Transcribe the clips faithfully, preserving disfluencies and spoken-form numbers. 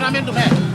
Amen tum hai.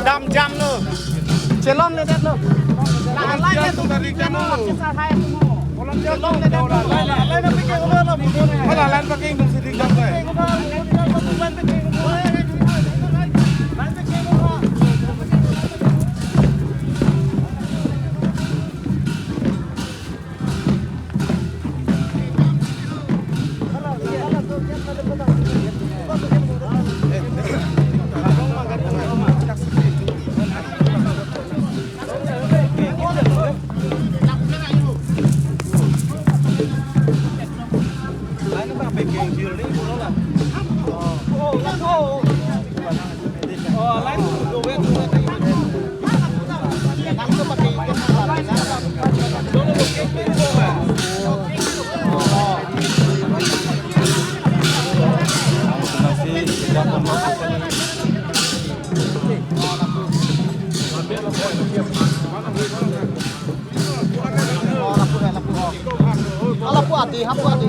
Dam jam lo. Chelong le det lo. Chelong le det lo. Hala pu ati, ha pu ati.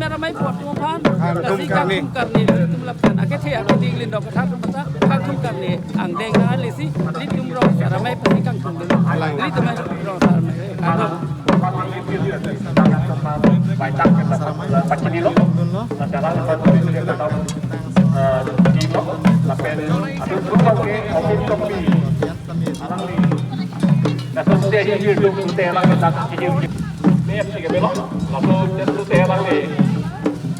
Ramai puat atum aphan, Kangthum lasi Karni. Kangthum Karni, ilitum lapen akethe akeding lindok kethak atum aphan, Kangthum Karni angdeng nang lasi, ilitum rong Saramai pusi kangthum dun. Alang. Ilitum rong Saramai. Kangthum. Lapen, eh, atum aphan ke, office copy. Alangli. Laso te hirjir atum te alangli dak hirjir. Ne apsi ke belo. Laso te te alangli.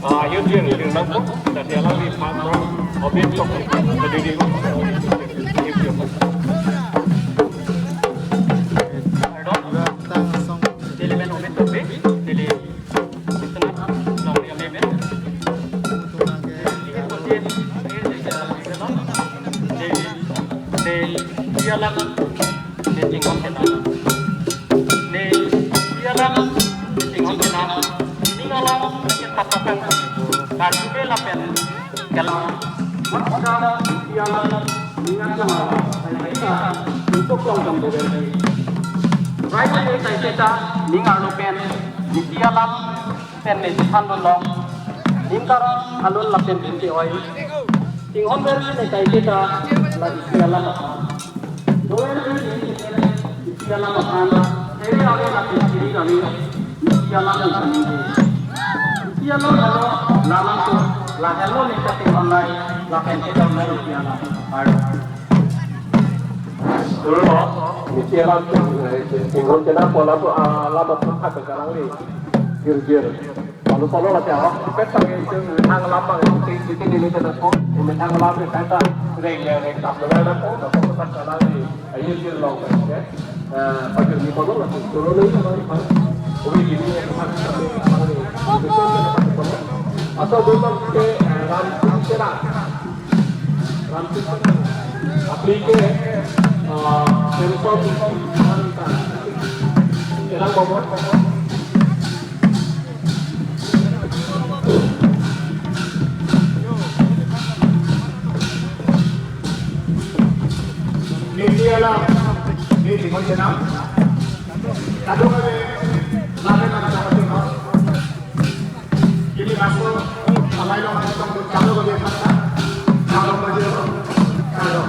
Ah, hirjir hirnang ko. Te alangli pan mo. Obit ko. Jadi di. Dili men obit ko. Dili. Right, right, right, right. Ning arlo pen, nisi alam pen ne than dun long. Ning karong alun lapen binti oi. Inghon ver ne kai kita la isi alam aphan. Dover ne isi alam aphan. Eri ave lapen isi kami isi alam aphan. Isi alam alo lalang tu la helo ne kati online lapen kita online isi alam aphan. Dulu, isi alam tu, eh, inghon cina pola tu, ah, alam aphan kata karang ni. Gir-gir. Lalu kalau lah jawab, pet pakai itu hang lambang itu, itu, itu, ini, ini, ini, ini hang lambang itu, kata reng, reng, reng, tak boleh ada pun, tak boleh tak salah ni. Ayo, dia long, ya. Eh, pakai ni kalau lah, kalau ni, kalau ni, kalau ni, ini, ini, ini, ini, ini, ini, ini, atau belum ke, eh, ram, ram, ram, ram, apli ke, eh, Samson, erang, bobo. Niti alam, niti konsenam. Kadung kami, lagi nak sama-sama. Ini masuk, sampai lo masuk, kalau bagi kata, kalau bagi, kalau.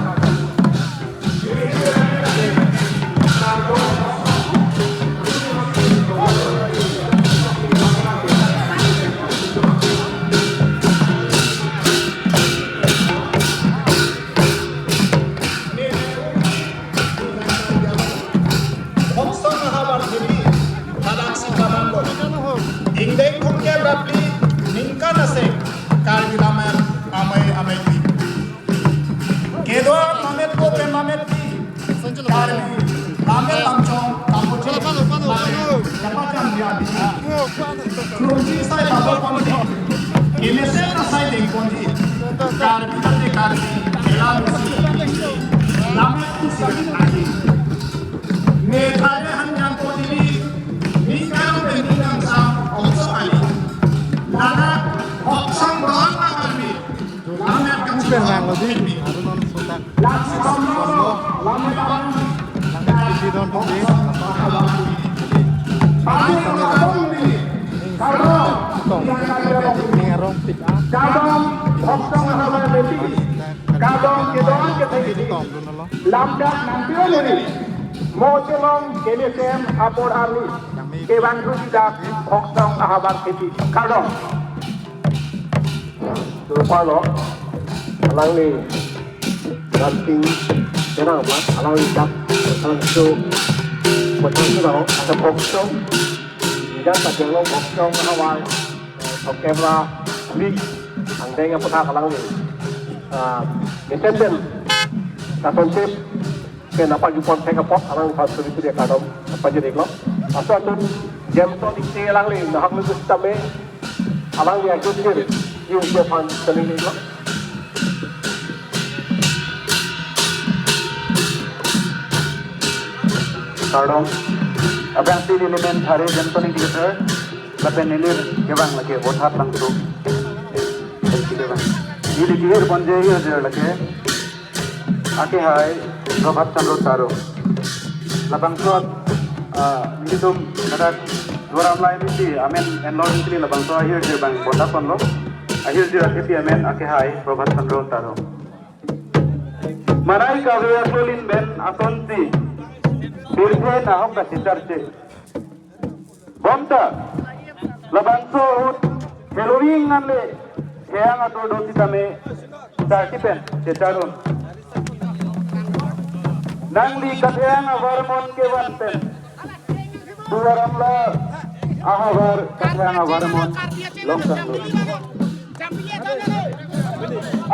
Hongsong ahavar thepi, ladak si kaman lo. Ingdeng thomkep ra phli ningkan asek, Karbi Lammet Amei Amei Di. Kedo mamet ko pen mamet di. Karbi Lammet Lamchong Kapuji. Kapacham dia di. Klungji sai baba ponji. Kemesen asai deng ponji. Karbi tate Karbi. Ela musi. Lammet musi lagi. Meghalaya hanjang ponji. Ningkan pen ningkan sam ongso kali. Nana hoksong doang na Karbi. Pen lang lo di, aru non sotak. Lang isi don di, tong, ning arong pik a. Kadung hoksong ahavar thepi. Kadung kedo-an ke thepi. Tong dun lo. Lamdak nangpilo neri. Mo chelong kemesen apor arni. Kevang rusi dak hoksong ahavar thepi. Kadung. Rupa lo, alangli ranting, kenang ma, alangli dak, alangli su, botang su dao, ada hoksong, ida tak yang lo hoksong ahavar, eh, thomkep ra phli, angdeng aputhak alangli, ah, descendant, kasonsip, pen nangpajupon thek apot, alang phan suri suri akadom, nangpajir iklo. Laso atum, Jameson Ingti alangli, nahak lu sitame, alangli ajutir, yung jo phan suri iklo. Kardom, abang si element hari Jameson Ingti sir, lapen neli kevang lake Vothatlangso. Neli kehir ponji hirjir lake. Akehai Prabhat Chandra Taro. Labangso, ah, nelitum ladak Duar Amla M A C amen enlor nitili labangso ahirjir abang bondapon lo. Ahirjir akepi amen akehai Prabhat Chandra Taro. Marai kave aklolin pen asonsi pirthe nahok kachecharche. Bonta labangso ahut heloving anle heyang atur do sitame sarti pen checharun. Nangli katheyang avarmon kevan pen Duar Amla ahavar katheyang avarmon longtanglo.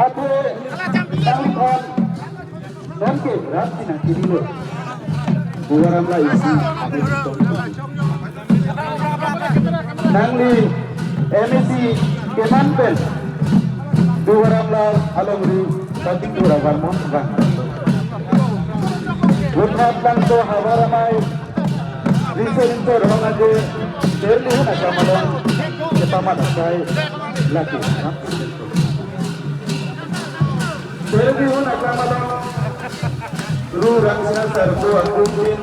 Athe nangphan nonke rat si nangkirilo. Duar Amla isi. Nangli M A C keman pen Duar Amla alongri patik dura varmon vang. Vothatlangso havar amei rinso rinso rong aje, terli huna kamalong kepamat asai laki. Terli huna kamalong Ru Rangsina Sarpo atum din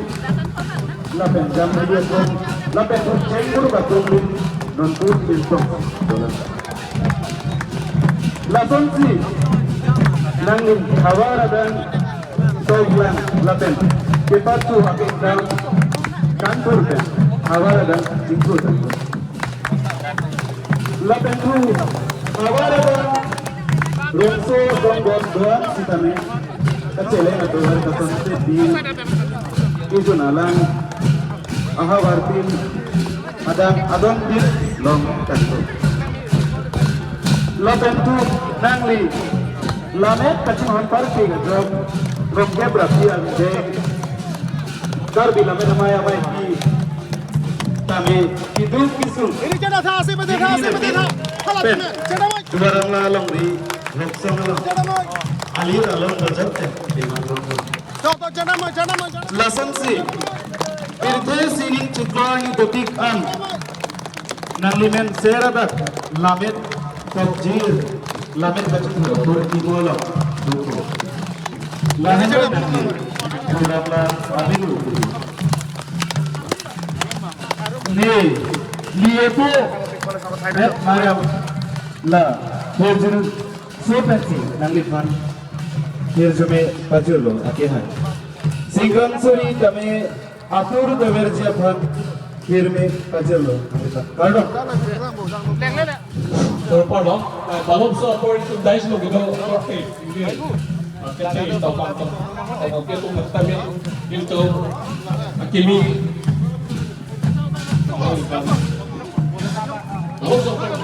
lapen jam media atum lapen ru chengbur atum din nontu pinpong. Lasonsi nangli havar adang toglang lapen kepatu akekdam kantur pen havar adang tingkur. Lapen thu havar adang rongso dongbon doan sitame kacheleng aduan kasan sepi ijun alang ahavar tin adang adon din long kanto. Lapen thu nangli lamet kachinghon parke kajok rongkep rapi angdeng Karbi Lammet Amei Amei pi tame kiduk kisung. Ini chana tha, si bete tha, si bete tha. Hala pen. Chana mai. Duar Amla alongri, Roksong along. Chana mai. Alir along bajak te, Bima along. Tok, tok, chana mai, chana mai, chana mai. Lasonsi, pirthe sining chiklo arni dotik an. Nanglimen seradak lamet tokjir lamet kachithur atur timolo duko. Lahen nangli Duar Amla abilu. Ne liepo et Mariam la hojir sopensi nangliphan hirjume pajirlo akehai. Singgang suri kami atur doverji aphan hirme pajirlo. Kardom. So, pardon. Uh, balom so apor itu dais lo gitu. Oke. Ini. Oke, sih, tahu paham. Oke, tuh, tapi itu, uh, kimi. Balom so apor.